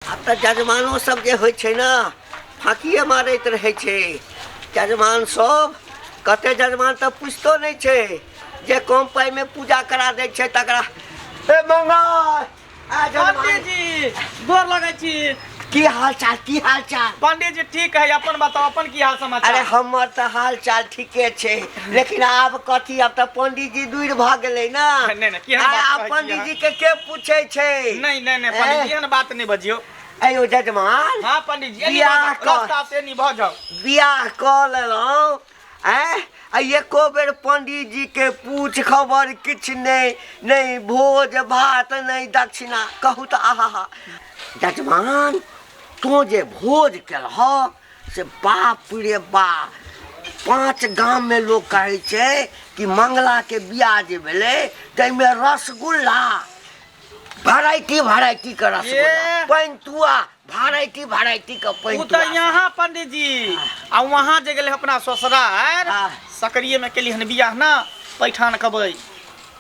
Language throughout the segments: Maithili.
आब तऽ जजमानो सब जे होइ छै ने फाँकिए मारैत रहै छै जजमान सब कते जजमान तऽ पुछितो नहि छै जे कम पाइमे पूजा करा दै छै तकरा ए मंगल आ जजमान पंडित जी गोर लगै छी की हाल चाल की हाल चाल पंडित जी ठीक है अपन बताओ अपन की हाल समाचार अरे हमर तऽ हाल चाल ठीके छै लेकिन आब कथी आब तऽ पंडित जी दूर भऽ गेलै ने नहि, नहि, केहन अरे बात आब कहै छी पंडित जी के के पूछै छै नहीं नहीं नहीं पंडित जी एहन बात नहीं बजियो अयो जजमान हाँ पंडित जी एनी बियाह भऽ जाउ, कऽ- रास्ता से नहीं भऽ जाओ बियाह कऽ लेलहुँ आँय आ एको बेर पंडित जी के पूछ खबर किछु नहि नहि भोज भात नहि दक्षिणा कहू तऽ आहा हा जजमान तोँ जे भोज केलह से बाप रे बाप पाँच गाममे लोक कहै छै कि मंगलाके बियाह जे भेलै ताहिमे रसगुल्ला भेराइटी भेराइटी के रसगुल्ला ये। पैंतुआ भेराइटी भेराइटी के उ तऽ पैंतुआ यहाँ पंडित जी आ वहाँ जे गेलै अपना ससुरार हाँ। सकरिये में केली हन बियाह ना पैठान कबै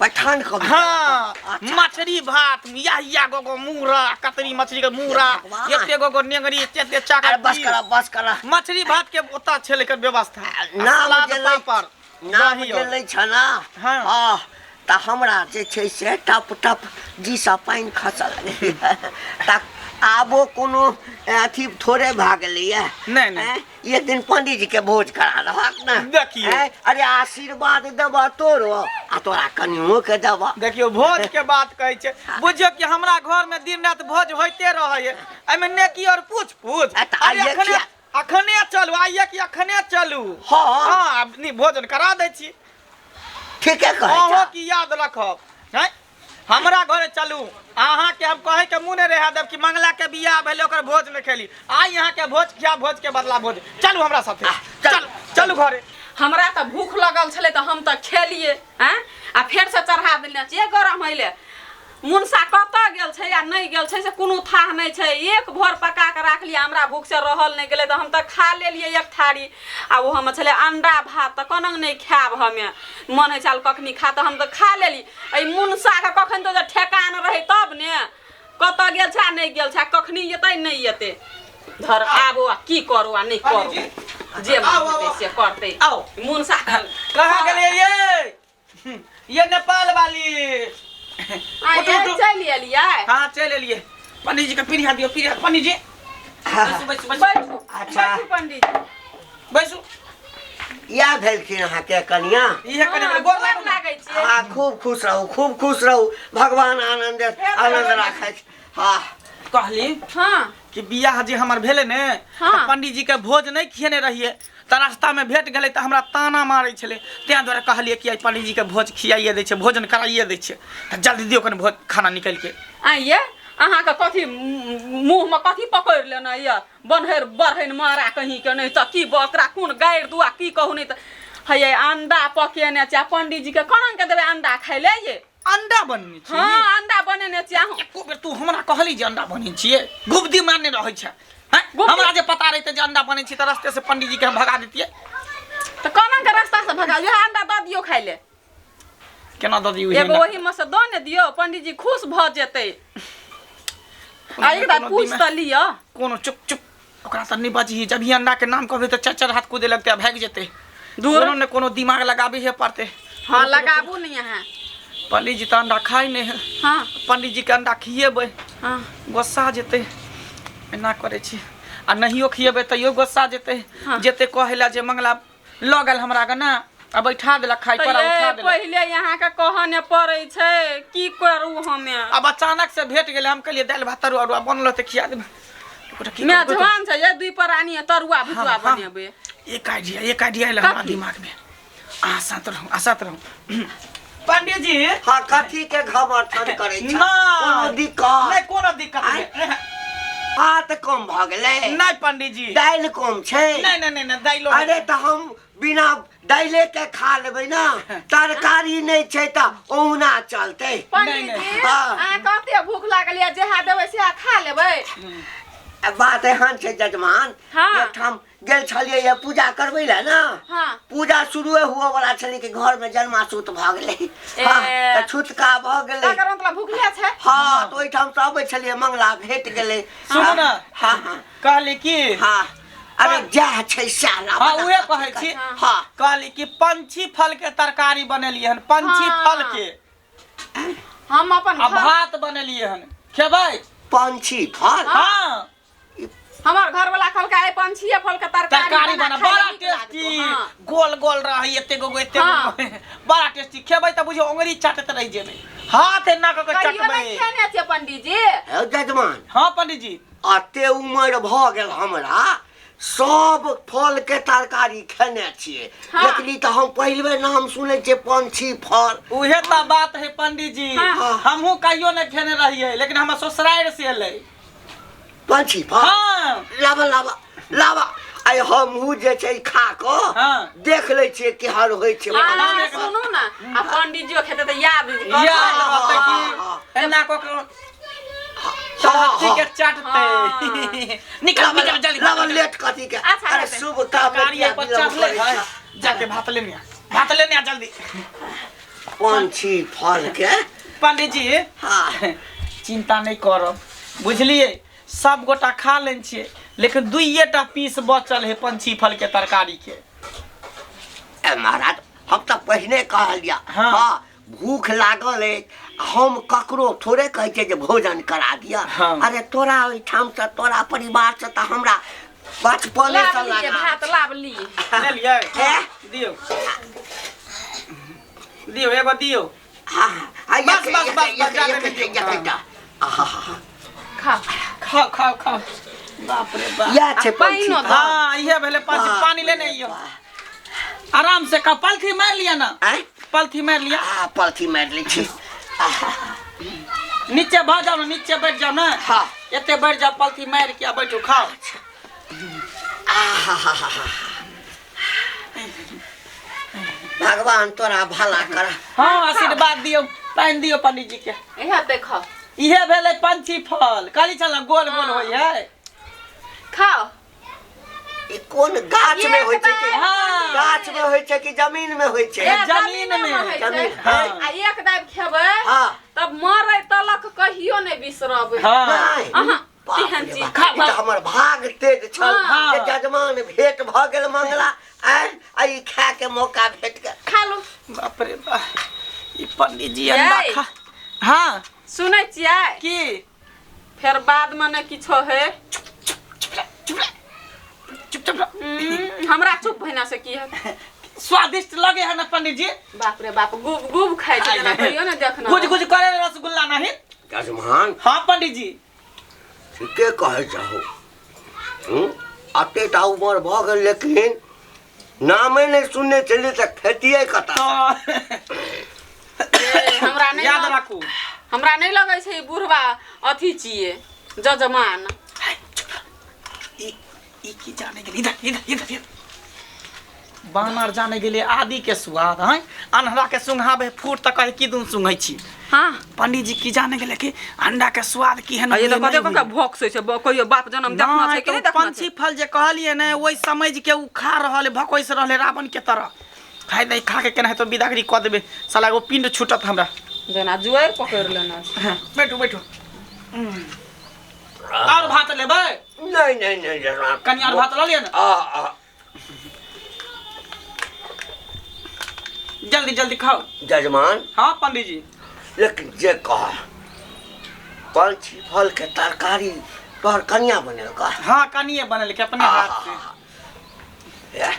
पठान कभी हाँ अच्छा। मछली भात या या गो गो मूरा कतरी मछली के मूरा भगवान। एते गो गो नेंगरी एते एते चाकर अरे बस पीस। करा बस करा मछली भात के ओता छै लेकिन व्यवस्था आ नाम सलाद जे लै पापड़ नाम दही जे और। लै छ ना हाँ। हाँ तऽ हमरा जे छै से टप टप जीसँ पानि खसऽ लगैए तऽ आबो कोनो अथी थोड़े भए गेलैए नहि, नहि। आँय, एक दिन पंडीजी के भोज करा दहक ने देखियौ। आँय, अरे आशीर्वाद देबह तोरो आ तोरा कनियो के देबह देखियौ भोज के बात कहै छै बुझियौ कि हमरा घर में दिन रात भोज होइते रहैए एहिमे नेकी और पूछ पूछ आ तऽ अरे आइए अखने किया? अखने चलू आइए कि अखने चलू हाँ। हाँ आब नी भोजन करा दै छी ठीके कहै अहों छह की याद रखब हैं हमरा घरे चलू अहाँ के हम कहे के मुँह नहीं रहा देब कि मंगला के बियाह भेलै ओकर भोज नहीं खेली आइ यहाँ के भोज खिया भोज के बदला भोज चलू हमरा साथे चल, चलू चलू घरे हमरा तऽ भूख लगल छलै तऽ हम तऽ खेलियै आँय आ फेरसँ चढ़ा देने छियै गरम होइले मुनसा कतऽ गेल छै आ नहि गेल छै से कोनो थाह नहि छै एक भोर पका कऽ राखलियै हमरा भूखसँ रहल नहि गेलै तऽ हम तऽ खा लेलियै एक थारी आ ओहोमे छलै अंडा भात तऽ कोना नहि खायब हमे मन होइ छल कखनी खा तऽ हम तऽ खा लेली एहि मुनसाके कखन तऽ जे ठेकान रहै तब ने कतऽ गेल छै आ नहि गेल छै आ कखनी एतै नहि एतै धर आबो आ की करू आ नहि करू जे मन हेतै से करतै आउ। मुनसा कहाँ गेलियै ये ये नेपाल वाली उठू, उठू। चलि एलियै हाँ चलि एलियै पंडीजी के पीढ़िया दियौ पीढ़िया पंडीजी बैसू बैसू बैसू बैठू अच्छा। बैठू पंडीजी बैसू इएह भेलखिन अहाँके कनिया इहे कने हाँ, गोर लागू ने। लागै छियै आ खूब खुश रहू खूब खुश रहू भगवान आनंद आनंद राखथि हाँ कहली हाँ कि बियाह जे हमर भेलै ने हाँ। तऽ पंडीजी के भोज नहि खियेने रहियै तऽ रास्ता में भेट गेलै तऽ हमरा ताना मारै छलै ताहि दुआरे कहलियै कि आइ पंडीजी के भोज खियाइए दै छै भोजन कराइए दै छै तऽ जल्दी दियौ कनि भोज खाना निकालि के आइये अहाँके कथी मुँहमे कथी पकड़ि लेने यऽ बनहरि बढ़ैन मारा कहीं के नहि तऽ की बकरा कोन गारि दुआ की कहू नहि तऽ हे अंडा पकेने छै आ पंडीजी के कोना के देबै अंडा खाइ ले ये अंडा बनेने छी हाँ अंडा बनेने छी अहूँ एको बेर तू हमरा कहली जे अंडा बने छियै गुब्दी मारने रहै छै हैं? गुब्दी- हमरा जे पता रहितै जे अंडा बनै छी तऽ रस्ते से पंडीजी के हम भगा दितियै तऽ कोना के रास्ता से भगा इएह अंडा दऽ दियौ खाइ ले केना दऽ दियौ एगो ओही में से दऽ ने दियौ पंडीजी खुश भऽ जेतै आ एकटा पूछ तऽ लिअ कोनो चुप चुप ओकरा तऽ नहि बजही जब ही अंडा के नाम कहबै तऽ चारि चारि हाथ कूदे लगतै आ भागि जेतै दूर। कोनो ने कोनो दिमाग लगाबे पड़तै हाँ लगाबू ने अहाँ पंडीजी तऽ अंडा खाइ नहि है हाँ पंडीजी के अंडा खिएबै हाँ गोस्सा जेतै एना करै छी आ नहियो खिएबै तैयो गोस्सा जेतै हाँ। जेतै कहै लए जे मंगला लऽ गेल हमरा के ना आ बैठा देलक खाइ पर आ तऽ उठा ये देलक पहिले अहाँके कहऽ ने पड़ै छै की करू हमे आब अचानक से भेट गेलै हम कहलियै दालि भात तरुआ उरुआ बनल तऽ खिया देबै ओकरा की करबै? मेजबान छै ये दुई प्राणी तरुआ भुजुआ हाँ, हाँ। बनेबै एक आइडिया एक आइडिया आयल हमरा कथी? दिमाग में अहाँ शांत रहू अहाँ शांत रहू पंडित जी हाँ कथी के घमर्थन करै छ ना कोनो दिक्कत नहि कोनो दिक्कत आँय? नहि भात कम भऽ गेलै नहि पंडित जी दालि कम छै नहि नहि नहि नहि दाइलो अरे तऽ हम बिना दाइले के खा लेबै ना तरकारी नहि छै तऽ ओहुना चलतै पंडित नहि। जी हाँ। अहाँ कते भूख लागल यऽ जेहा देबै सेहा खा लेबै आ बात एहन छै जजमान हाँ। एकठाम गेल छलियै ये पूजा करबै लए ने। हाँ। पूजा शुरुए हुअ वाला छलै कि घर में जन्मासूत भऽ गेलै। हाँ, तऽ छुतका भऽ गेलै। तकर मतलब भुखले छै। हाँ, तऽ ओहिठाम से अबै छलियै, मंगला भेट गेलै। सुनू ने। हाँ हाँ। कहली कि हाँ, अरे जएह छै सएह लाबऽ हाँ ने। उहे कहै छी। हाँ। कहली कि पंछी फल के तरकारी बनेलियै हन, पंछी हाँ। फल के। हम अपन आ घर भात बनेलियै हन, खेबै? पंछी फल? हाँ। हमर घर वाला कहलकै आइ पंछीए फल के तरकारी तरकारी बना बना, खाय बड़ा लए नीक लागतौ। टेस्टी। हाँ। गोल गोल रहै, एते गो एते गो। हाँ। बड़ा टेस्टी, खेबै तऽ बुझियौ ओंगरी चाटैत रहि जेबै, हाथ एना कऽ के कहियो चटबै। नहि खेने छियै पंडीजी। हे जजमान। हाँ पंडीजी। अते उमर भऽ गेल हमरा, सब फल के तरकारी खेने छियै। हाँ। लेकिन ई तऽ हम पहिल बेर नाम सुनै छियै, पंछी फल। उहे तऽ बात है पंडीजी। हाँ। हमहूँ कहियो नहि खेने रहियै, लेकिन हमर ससुरारि से एलै पंछी फल। हाँ। लाबा लाबा लाबा, आइ हमहूँ जे छै खा कऽ हाँ। देख लै छियै केहन होइ छै। आ, सुनू ने, आ पंडीजियो खेतै तऽ याद याद रहतै हाँ, हाँ। कि एना कऽ के हाँ, तरहत्थी के हाँ। चाटतै। निकल लाबा निकल जल्दी। लाबा, लेट कथी के? अच्छा, अरे हेतै। शुभ काम तरकारी किया पर विलम्ब चढ़ले करै है छह? जाके भात लेने आ, भात लेने आ जल्दी। पंछी फल के। पंडीजी। हाँ। चिंता नहीं करब, बुझलिए? सब गोटा खा लेने छियै, लेकिन दुइये टा पीस बचल है पंछी फल के तरकारी के। ए महाराज, हम तऽ पहिने कहलिया। हाँ। हाँ, भूख लागल अछि, हम ककरो थोड़े कहै छियै जे भोजन करा दिअ। हाँ। अरे तोरा ओहिठामसँ, तोरा परिवारसँ तऽ हमरा बचपनेसँ लाब लिए लगा। भात लाब लिए। लेलियै? हे? दियौ दियौ, एगो दियौ। हाँ हाँ, बस, एक- बस, एक- बस, एक- बस, जादे एक- नहीं दियौ। एक- एकटा। आहा, खाओ। खाओ खाओ खाओ, बाप रे बाप। इएह छै आ पंछी पानिओ फल। हाँ, इहे भेलै पंछी। बाप पानी रे लेने अइयौ। बाप। आराम से खा, पलथी मारि लिअ ना। आँय? पलथी मारि लिअ। आ पलथी मारि लै छी। आहा, नीचे भऽ जाउ ने, नीचे बैठ जाउ ने। हाँ। एते बैठ जाउ, पलथी मारि के आ बैठू, खाओ। आहा, भगवान तोरा भला कर। हाँ, आशीर्वाद दियौ, पानि दियौ पंडीजी के। इहे देखो। इहे भेलै पंछी फल, कहली छल ने गोल गोल होइ है। खाओ। ई कोन गाछ में होइ छै कि हाँ। गाछ में होइ छै कि जमीन में होइ छै? ए, जमीन में। होइ छै। जमीन, हाँ। आ एक दाबि खेबै हाँ। तब मरै तलक कहियो नहि बिसरबै। हाँ। नहि। अहाँ बाप तेहन रे चीज। बाप, ई तऽ हमर भाग तेज छल हाँ। जे जजमान भेंट भऽ गेल मंगला, आँय, आ ई खाय के मौका भेट गेल। खा लू। बाप रे बाप, ई पंडीजी अंडा यै। खा। हाँ। सुनै छियै? की? फेर बाद में ने किछो है। चुप रह, चुप रह, चुप चुप रह। हमरा चुप भेना से की है? स्वादिष्ट लगे है ना पंडीजी? बाप रे बाप, गुब गुब खाइ छै जेना कहियो ने देखना। गुज गुज करे रसगुल्ला नहीं। जजमान। हाँ पंडीजी। ठीके कहै छहो। अते टा उमर भऽ गेल लेकिन नामे नहि सुनने छलियै तऽ खेतियै कतऽ? तो हमरा नहि याद राखू। हमरा नहि लगै छै ई बुढ़बा अथी छियै जजमान। ई ई की जाने गेलै? इधर इधर इधर इधर। बानर जाने गेलै आदि के स्वाद हैं, अन्हरा के सुंघाबे फूट तऽ कहे की दुन सुंघै छी। हाँ। पंडीजी की जाने गेलै कि अंडा के स्वाद की है? ये तऽ कते कते भोक छै, कहियो बाप जनम देखना छै कि नहि देखना पंछी छै? फल जे कहलियै ने, ओहि समझ के उ खा रहल है, भकोसि रहल है रावण के तरह। खाइ नहीं, खा के केना हेतौ बिदागरी कऽ देबै साला, एगो पिंड छूटत हमरा। जेना जुआरि पकड़ि लेने छै। हाँ, बैठू बैठू। और भात लेबै? नहि नहि नहि जजमान। कनि और भात लऽ लिअ ने। आ आ जल्दी जल्दी खाओ। जजमान। हाँ पंडीजी। लेकिन जे कह, पंछी फल के तरकारी तोहर कनिया बनेलका? हाँ, कनिए बनेलकै अपने हाथ से। ए,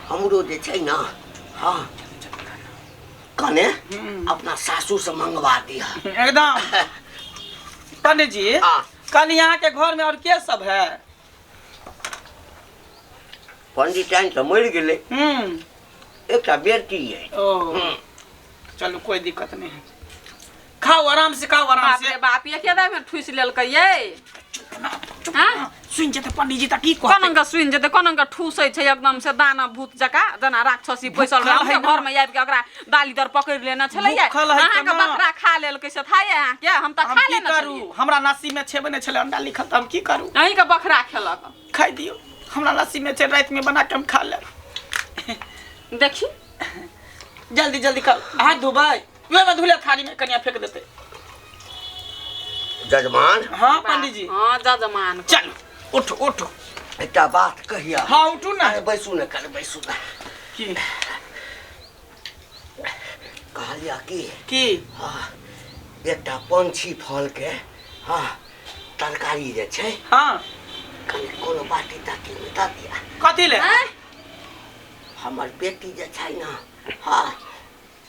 हमरो जे छै ने, हाँ, कने अपना सासू से मंगवा दिह। एकदम। पंडीजी। हाँ। कल यहाँ के घर में और के सब है? पंडित तऽ मरि गेलै। एकटा बेटी अइ। ओ चलू, कोई दिक्कत नहीं है, खाओ आराम से, खाओ आराम बाप से। रे बाप, ये के दामे ठुसि लेलकै ये? चुप हाँ? ना, सुनि जेतै पंडीजी तऽ की कहतै? कोना के सुनि जेतै, कोना के ठूसै छै एकदम से दाना भूत जकाँ, जेना राक्षसी पैसल भूखल रहै। है हमरे ना। घरमे आबि के ओकरा दालि दर पकड़ि लेने छलैया। भूखल है अहाँके केना? बकरा खा लेलकै से थाहे अहाँके, हम तऽ हम खा की लेने करू? छलियै। हमरा नसीब में छेबे नहि छलै अंडा लिखल, तऽ हम की करू? अहीँके बकरा खेलक। खाइ दियौ, हमरा नसीब में छै, रातिमे बना के हम खा लेब। देखी। जल्दी जल्दी कर, हाथ धोबै ओहिमे, धुले थारी में कनिया फेंक देतै। जजमान। हाँ पंडीजी। हाँ जजमान। चलू, उठू उठू। एकटा बात कहिया? हाँ, उठू ना। अरे बैसू ने, कने बैसू ने। की? कहलिया की की? हाँ, एकटा पंछी फल के, हाँ, तरकारी जे छै, हाँ, कनि कोनो बाटी ताटी मे दऽ दिया। कथी ले? आँय? हमर बेटी जे छै ने, हाँ,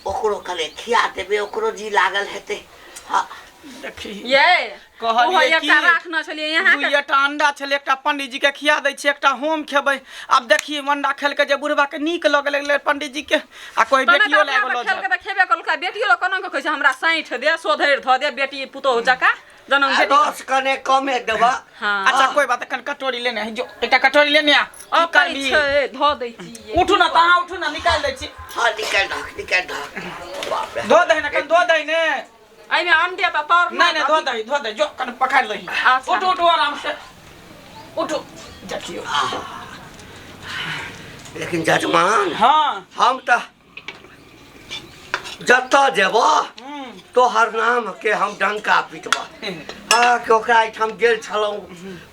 ओकरो कने खिया देबै, ओकरो जी लागल हेतै। हाँ। देखी। ये कहलियै ओहो एकटा की? राखने छलियै यहाँ। दुइएटा अंडा छलै, एकटा पंडीजी के खिया दै छियै, एकटा हम खेबै। आब देखिए, अंडा खेलके जे बुढ़बा के नीक लगे लगलै पंडीजी के, आ कोई तहने बेटियो तऽ लए अपना गेलो। तऽ खेलके तऽ खेबे केलकै, बेटियो लग कोना के कहै छै हमरा साँठि दे, सोधरि धऽ दे, बेटी पुतोहु जकाँ जनम आ बेटी। रस कने कमे देबा। हाँ। अच्छा, कोई बात, कन कटोरी लेने है, जो एकटा कटोरी लेने आ। की अबै करबी? छै, धऽ दै छियै। उठू ना तऽ, अहाँ उठू ना, निकालि दै छी। हाँ, निकालि दहक, निकालि दहक। बाप रे। धो दही ने, कन धो दही ने। एहिमे अंडे तऽ तर नहीं नहीं, धो दही, धो दही, जो कन पकड़ दही। अच्छा। उठू उठू, आराम से उठू, देखियो। लेकिन जजमान। हाँ। हम तऽ जतऽ जेबऽ, तोहर नाम के हम डंका पिटबऽ। हाँ, कि ओकरा एहिठाम गेल छलहुँ,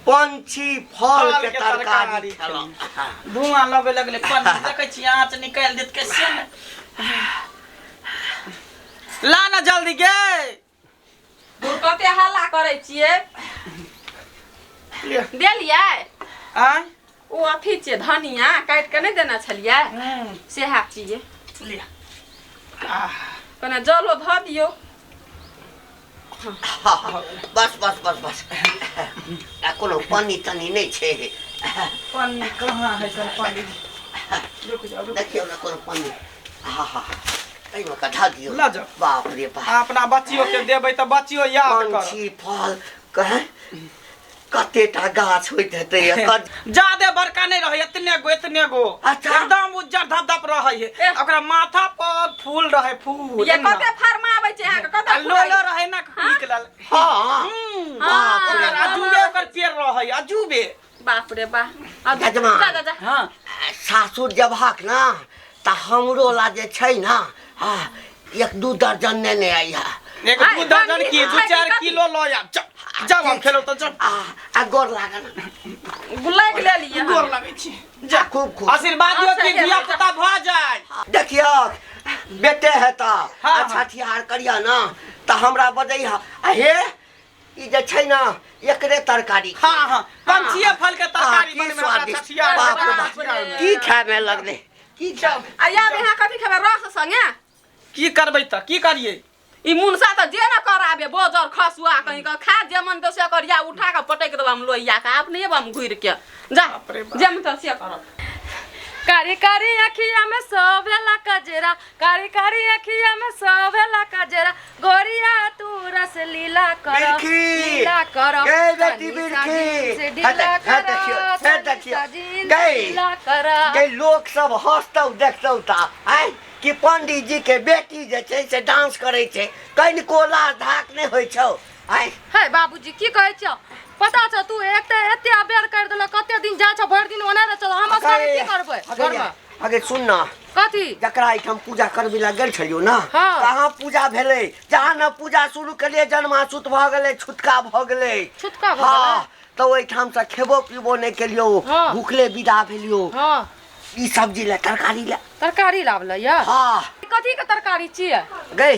पंछी फल के के तरकारी तरकारी खेलहुँ। धुआं लगे लगले पंडी, देखै छी आँच निकालि देत कैसे ने। ला ना जल्दी गे। दूर कते हल्ला करै छियै? लिअ। देलियै? आँय? ओ अथी छियै, धनिया काटि कऽ नहि देने छलियै, सएह छियै। लिअ। कने जलो धऽ दियौ। बस बस बस बस, आ कोनो पानी तानी नहि छै? पानी कहाँ है सर पानी? रुक जाओ, रुक। देखियौ ने कोनो पानी। हा हा, एहिमे कऽ धऽ दियौ। लऽ जाउ। बाप रे बाप। आ अपना बच्चियो के देबै तऽ बच्चियो याद कर। पंछी फल कहे कतेटा गाछ होइत हेतै एकर? जादे बड़का नहि रहै, एतने गो एतने गो। अच्छा। एकदम उज्जर धप धप रहै है। एह। ओकरा माथा पर फूल रहै, फूल ये एना। कते फरमाबै छै अहाँके, कते आ लोलो रहै ना निकलल। हाँ। हाँ। ओकर अजूबे ओकर पेड़ रहै, अजूबे। बाप रे बा, आ जजमान। जा जा जा। हाँ। सासुर जबहक ना तऽ हमरो ला जे छै ना, हाँ, एक दू दर्जन नेने अइहा। एक आइ, दू दर्जन की, पंडीजी, दू चार कथी? किलो लऽ आयब। जब जब हम खेलौ तऽ जब आ आ गोर लागल। गुलाइक लेलियै। गोर लगै छी, जा। खूब खूब आशीर्वाद दियौ कि अच्छा, धिया पुता भऽ जाय। देखियौ, बेटे हेता हाँ, आ हाँ। छठिहार करिया ना तऽ हमरा बजैहा। आ हे, ई जे छै ना, एकरे तरकारी। हाँ हाँ, पंछिए फल के हाँ, तरकारी की बनबै हमरा स्वादिष्ट। छठियार। बाप रे बाप बाप, रे। की खायमे लगलै, की खायमे? आ याद अहाँ कथी खेबै रस संगे? की करबै तऽ की करियै? ई मुनसा तऽ जे ने कराबे बोजर खसुआ कहीं के खा, जे मन तऽ से करिया, उठा के पटकि देब हम लोहिया के, आब नहि एब हम घुरि के जा। बाप रे बाप। जे मन तऽ से करब। कारी कारी अखिया में सोभेला कजरा, कारी कारी अखिया में सोभेला कजरा, गोरिया तू रस लीला कर, बिरखी। लीला कर। गे बेटी तनी सा बिरखी। जीन्स हे ढीला देख, हे कर, देखियौ, हे तनी देखियौ। सा जीन्स गई। ढीला कर। के लोक सब हँसतौ देखतौ ता आँय कि पंडीजी के बेटी जे छै से डांस करै छै, कनिको लाज धाक नहि होइ छौ आँय? हे बाबूजी, की कहै छौ? पता छौ, तू एक तऽ एते अबेर कर देलक, कते दिन जाइ छौ, भरि दिन ओना रहै छौ, हम असगरे की करबै घरमे? अगे सुन ना। कथी? जकरा एहिठाम पूजा करबै लए गेल छलियौ ना, हाँ। कहाँ पूजा भेलै? जहाँ ने पूजा शुरू केलियै, जन्मासुत भऽ गेलै, छुतका भऽ गेलै। छुतका भऽ हाँ, गेलै? तऽ ओहिठाम से खेबो पीबो नहि केलियौ। हाँ। भूखले विदा भेलियौ। हाँ। ई सब्जी ले, तरकारी ले। तरकारी लाबले यऽ? हाँ। कथी के तरकारी छियै? गई,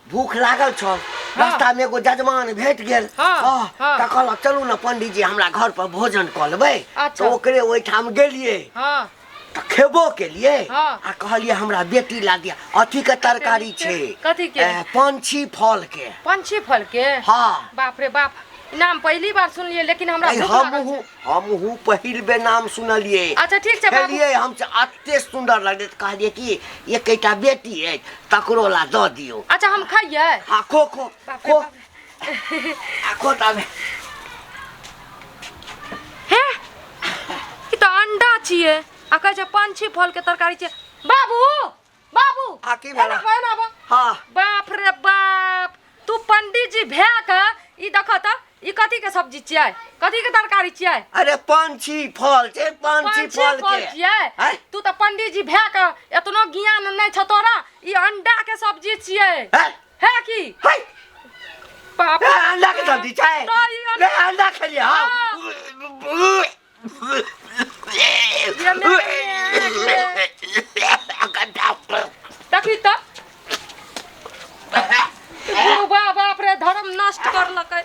भूख लागल छल, रास्ता में एगो जजमान भेट गेल। हाँ, हाँ। तऽ कहलक चलू ने पंडीजी, हमरा घर पर भोजन कऽ लेबै। अच्छा। तऽ ओकरे ओहिठाम गेलियै। हाँ। तऽ खेबो केलियै। हाँ। आ कहलियै हमरा बेटी ला दिया, अथी के तरकारी छै। कथी के? पंछी फल के। पंछी फल के? हाँ। बाप रे बाप, नाम पहली बार सुनलियै, लेकिन हमरा ऐ, भूख लागल हमहूँ छै। हमहूँ पहिल बेर नाम सुनलियै। अच्छा, ठीक छै बाबू। खेलियै हम से एते सुन्दर लगलै तऽ कहलियै कि एकेटा बेटी अछि, तकरो ला दऽ दियौ। अच्छा, हम खाइयै? हाँ, खो खो। बाप रे खो। बाप रे। आ खो तब। छियै आ कहै छै पंछी फल के तरकारी छियै। बाबू बाबू, हाँ, की भेला? एना आबो, एना आबो। हाँ। बाप रे बाप, तू पंडित जी भए के ई देख त, ई कथी के सब्जी छियै, कथी के तरकारी छियै? अरे पंछी फल छै, पंछी पंछी फल फल के छियै। आँय? तू तऽ पंडित जी भए के एतनो ज्ञान नहि छ तोरा, ई अंडा के सब्जी छियै। हैं? है की? है? बाप ए, अंडा के सब्जी छै। तऽ ई अंडा- ए, अंडा खेलियै हाँ। ये मेरे- देखी तऽ गुरुबा, बाप रे, धर्म नष्ट करलकै।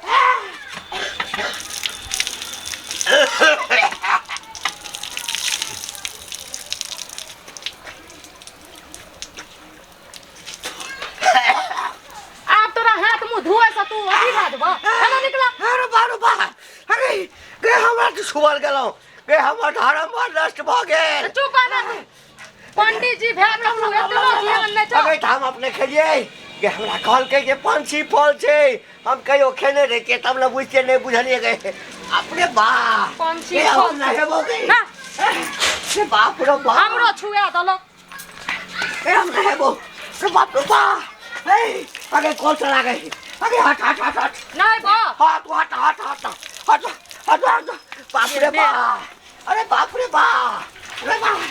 आब तोरा हाथ मुँह धोए से तू अथी भए जेबह। एना निकला। अरे बा रे बा, अरे गे हमरा तऽ छुअल गेलहुँ गे, हमर धर्म बड़ नष्ट भऽ गेल। चुप आ ना तू। पंडित जी भए के तू एतनो ज्ञान नहि छौ। अगे तऽ हम अपने खेलियै गे, हमरा कहलकै जे पंछी फल छै, हम कहियो खेने रहितियै तब ने बुझतियै, नहि बुझलियै गे। अपने बा पंछी गे, हम फल छै। नहेबो गे। ना। रे बाप रे बाप, हमरो छुआ देलक। ए, हम नहेबो रे बाप रे बाप। ए अगे कॉल चला गई, अगे हट हट हट हट। नहि बा। हट हट हट हट हट हट हट। बाप रे बाप, अरे बाप रे बाप रे बाप।